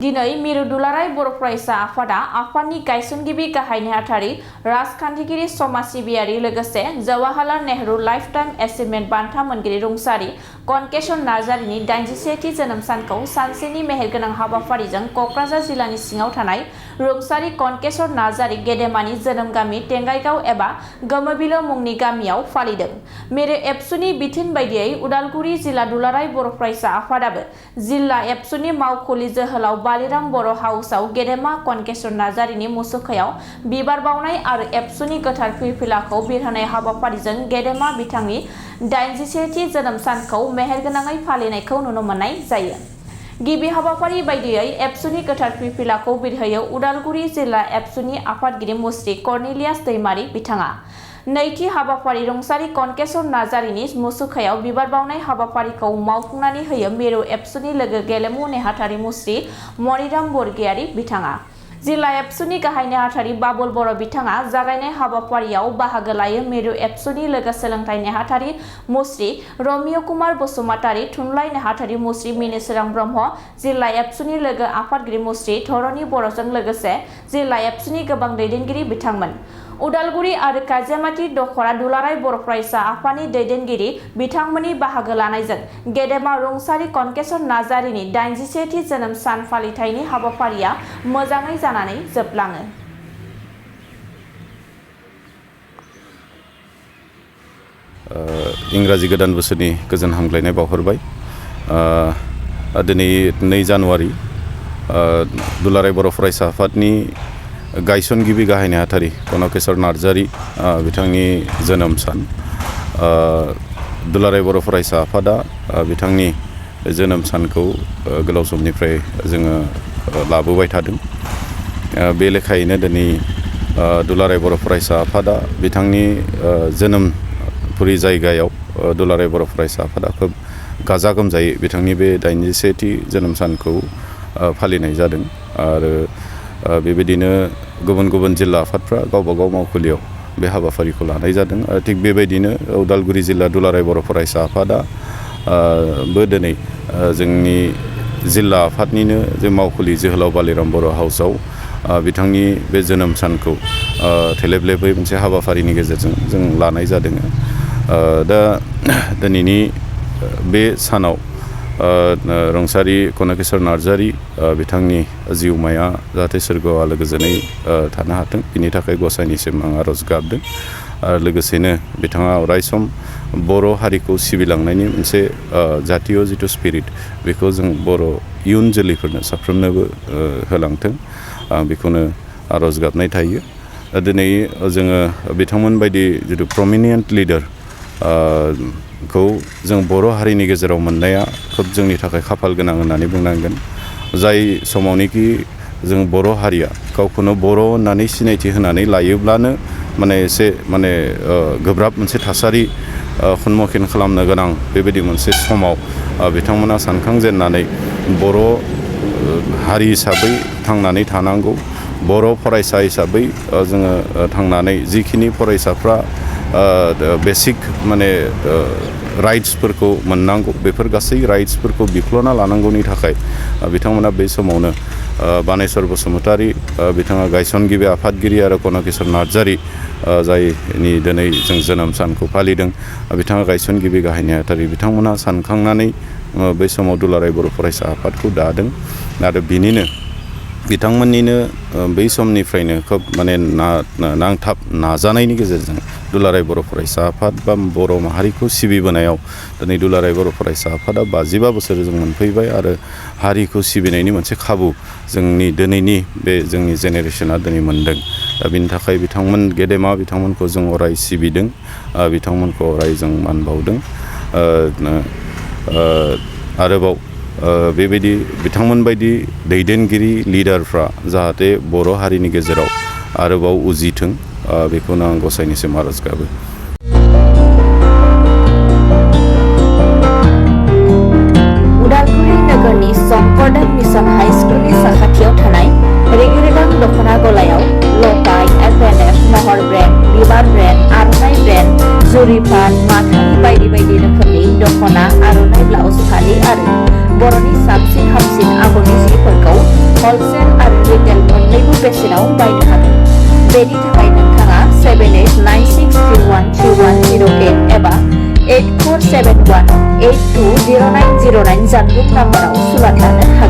दिनै मिरु दुलाराय बर' फरायसा आफादा आफादनि गायसनगिरि गाहाय नेहाथारि राजखान्थिगिरि समाज सिबियारि लोगोसे जवाहरलाल नेहरू लाइफटाइम एचिभमेन्ट बान्था मोनगिरि रुंसारि कनकेसर नार्जारिनि 81थि जोनोम सानखौ सानसेनि मेहेरगोनां हाबाफारिजों क'क्राझार जिल्लानि सिङाव थानाय रुंसारि कनकेसर नार्जारि गेदेमानि जोनोम गामि टेंगाइगाव एबा गोमोबिलो मुंनि गामियाव फालिदों। मिरु एबसुनि बिथोन बायदियै उदालगुरि जिल्ला दुलाराय बर' फरायसा आफादाबो जिल्ला एबसुनि मावखुलि जोहोलाव बालिराम बर' हाउसआव गेदेमा कनकेसर नार्जारिनि मुसुखायाव बिबार बावनाय आरो एबसुनि गोथार फिरफिलाखौ बिरहोनाय हाबाफारिजों गेदेमा बिथांनि 81थि जोनोम सानखौ मेहेरगोनाङै फालिनायखौ नुनो मोननाय जायो। गिबि हाबाफारि बायदियै एबसुनि गोथार फिरफिलाखौ बिरहोयो उदालगुरि जिल्ला एबसुनि आफादगिरि मुस्रि कर्नेलियास दैमारि बिथाङा। नैथि हाबाफारि रुंसारि कनकेसर नार्जारिनि मुसुखायाव बिबार बावनाय हाबाफारिखौ मावफुंनानै होयो मिरु एबसुनि लोगो गेलेमु नेहाथारि मुस्रि मणिराम बरगयारि बिथाङा। जिल्ला एबसुनि गाहाय नेहाथारि बाबुल बर' बिथाङा जागायनाय हाबाफारियाव बाहागो लायो। मिरु एबसुनि लोगो सोलोंथाइ नेहाथारि मुस्रि रमिय कुमार बसुमतारि, थुनलाइ नेहाथारि मुस्रि मिनिसोरां ब्रह्म, जिल्ला एबसुनि लोगो आफादगिरि मुस्रि धरणी बर'जों लोगोसे जिल्ला एबसुनि गोबां दैदेनगिरि बिथांमोन। उदालगुरि आरो काजियामाति दखरा दुलाराय बर' फरायसा आफादनि दैदेनगिरि बिथांमोननि बाहागो लानायजों गेदेमा रुंसारि कनकेसर नार्जारिनि 81थि जोनोम सान फालिथायनि हाबाफारिया मोजाङै जानानै जोबलाङो। इंराजि गोदान बोसोरनि गोजोन हामग्लायनाय बावहरबाय। दिनै 2 जानुवारि दुलाराय बर' फरायसा आफादनि गायसनगिरि गाहाय नेहाथारि कनकेसर नार्जारि बिथांनि जोनोम सान। दुलाराय बर' फरायसा आफादा बिथांनि जोनोम सानखौ गोलाव समनिफ्राय जोङो लाबोबाय थादों। बे लेखायैनो दिनै दुलाराय बर' फरायसा आफादा बिथांनि जोनोमपुरि जायगायाव दुलाराय बर' फरायसा आफादा खोब गाजा गोमजायै बिथांनि बे 81थि जोनोम सानखौ फालिनाय जादों। आरो बेबायदिनो गुबुन गुबुन जिल्ला आफादफ्रा गावबा गाव मावखुलियाव बे हाबाफारिखौ लानाय जादों। थिग बेबायदिनो उदालगुरि जिल्ला दुलाराय बर' फरायसा आफादा बो दिनै जोंनि जिल्ला आफादनिनो जे मावखुलि जोहोलाव बालिराम बर' हाउसआव बिथांनि बे जोनोम सानखौ थेलेबलेबै मोनसे हाबाफारिनि गेजेरजों जों लानाय जादों। दा दिनैनि बे सानाव रुंसारि कनकेसर नार्जारि बिथांनि जिउमाया जाहाथे सोरगोआव आलो गोजोनै थानो हाथों, बिनि थाखाय गसाइनिसिम आं आरज गाबदों। आरो लोगोसेनो बिथाङा अरायसम बर' हारिखौ सिबिलांनायनि मोनसे जातीय जिथु स्पिरिट बेखौ जों बर' इयुन जोलैफोरनो साफ्रोमनोबो होलांथों, बेखौनो आरज गाबनाय थायो। दिनै जोङो बिथांमोन बायदि जिथु प्रमिनेन्ट लिडार खौ जों बर' हारिनि गेजेराव मोननाया खोब जोंनि थाखाय खाफाल गोनां होननानै बुंनांगोन। जाय समावनोखि जों बर' हारिया गावखौनो बर' होननानै सिनायथि होनानै लायोब्लानो एसे गोब्राब मोनसे थासारि सम्मुखीन खालामनो गोनां बेबायदि मोनसे समाव बिथांमोना सानखांजेननानै बर' हारि हिसाबै थांनानै थानांगौ, बर' फरायसा हिसाबै जोङो थांनानै जिखिनि फरायसाफ्रा बेसिक राइट्सफोरखौ मोननांगौ बेफोर गासै राइट्सफोरखौ बिख्ल'ना लानांगौनि थाखाय बिथांमोना बे समावनो बानेश्वर बसुमतारि बिथाङा गायसनगिरि आफादगिरि आरो कनकेसर नार्जारि जायनि दिनै जों जोनोम सानखौ फालिदों, बिथाङा गायसनगिरि गाहाय नेहाथारि बिथांमोना सानखांनानै बै समाव दुलाराय बर' फरायसा आफादखौ दादों। आरो बिनिनो बिथांमोननिनो बै समनिफ्रायनो खोब नांथाब नाजानायनि गेजेरजों दुलाराय बर' फरायसा आफाद बा बर' माहारिखौ सिबिबोनायाव दिनै दुलाराय बर' फरायसा आफादा 55 बोसोर जों मोनफैबाय आरो हारिखौ सिबिनायनि मोनसे खाबु जोंनि दिनैनि बे जोंनि जेनेरेशना दिनै मोनदों। दा बिनि थाखाय गेदेमा बिथांमोनखौ जों अराय सिबिदों, बिथांमोनखौ अराय जों मान बावदों। आरोबाव बेबायदि बिथांमोन बायदि दैदेनगिरि लिडारफ्रा जाहाथे बर' हारिनि गेजेराव आरोबाव उजिथों, बेखौनो आं गसाइनिसिम आरज गाबो। उदालगुरि नोगोरनि संकरदेव मिशन हाई स्कुलनि साखाथियाव थानाय रेगिरेगां दखना गलायाव लफाय, एफएनएफ, महर ब्रेन्ड, बिबार ब्रेन्ड, आर'नाइ ब्रेन्ड, जुरिपान, माथानि बायदि बायदि रोखोमनि दखना, आर'नाइ ब्लाउस, फालि आरो बर'नि साबसिन हामसिन आगरनि जिफोरखौ हलसेल आरो रिटेल मोन्नैबो बेसेनाव बायनो हागोन। बेनि थाखाय नोंथाङा 7896313108 एबा 8471820909 जानबुं नाम्बाराव सुलाद लानो हागोन।